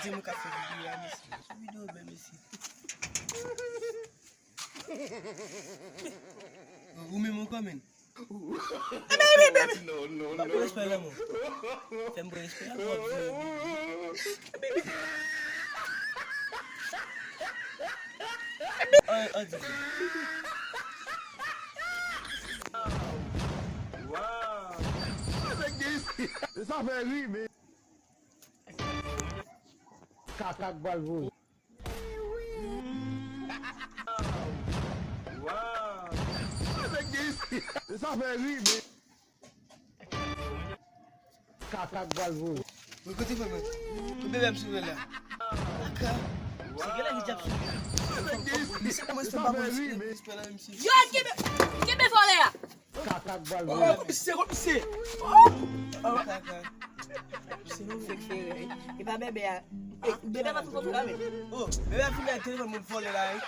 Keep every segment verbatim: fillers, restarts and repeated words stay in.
Di mwen ka fè videyo a, mesye. Fè videyo bèl, mesye. Ou menm ankò, menn. Ba m respè lanmou. Fè m pran respè lanmou. An, an di. Sa fè ri, men. Kaka k pral voye. Sa fè ri, men. Kaka k pral voye. Mwen kote fè mwen. Mwen bebe ap sou la. Kaka. Se gen la ki ap sou. Misye kòmanse pa bon. Yo, kenbe, kenbe vòlè a. Kaka k pral voye. Oh, komisè, komisè. Oh. Kaka. Se nou fèk fè rè. E pa bebe a. E, bebe a pa tou kontou la, men. Oh, bebe a fin nan telefòn mwen vòlè la, wi.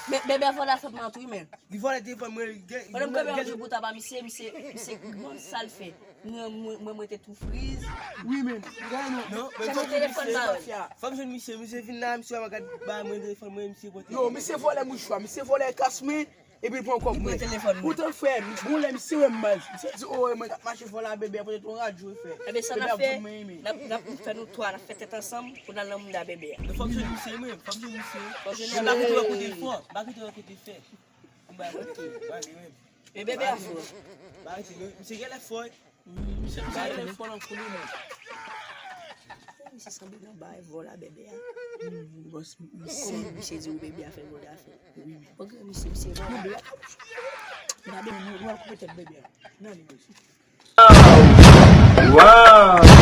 Be-, bebe a vòlè a sot mwen tou, wi, men. Li vòlè telefòn mwen, gen, pandan m kanpe yon jou bout apa misye, misye, misye, bon, sa l fè. Mwen, mwen, mwen, mwen te tou friz. Wi, men. Gade non. Non, men fòk jwenn misye. Fòk jwenn misye, misye vin la, misye va gad ba mwen telefòn mwen, misye pote. Yo, misye vòlè mouchwa, misye vòlè kas mwen. Epi l pran kòb mwen. Li pran telefòn mwen. Poutan frè m, bon lè misye wè m baz. Misye di, "Oh, mwen t ap mache fò la, bebe a pote yon radyo, frè." Ebyen, sa n ap fè, n ap, n ap fè nou twa, n ap fè tèt ansanm pou n al nan mouda bebe a. Men fòk jwenn misye, mwen, fòk jwenn misye. Fòk jwenn misye. M pa kite wè kote l fò, m pa kite wè kote l fè. M ba kote, m ale menm. Men bebe a fò. M pa kite, non, misye genlè fò. Misye, misye genlè fò nan kou li, non. Misye sanble nan bay vòlè bebe a. Bòs, misye, misye di ou bebe a fè vòlè a fè. Wi, men. Bon, gran misye, misye vòlè. Gade, nou, nou al koupe tèt bebe a. Nan li, mesye. Wow!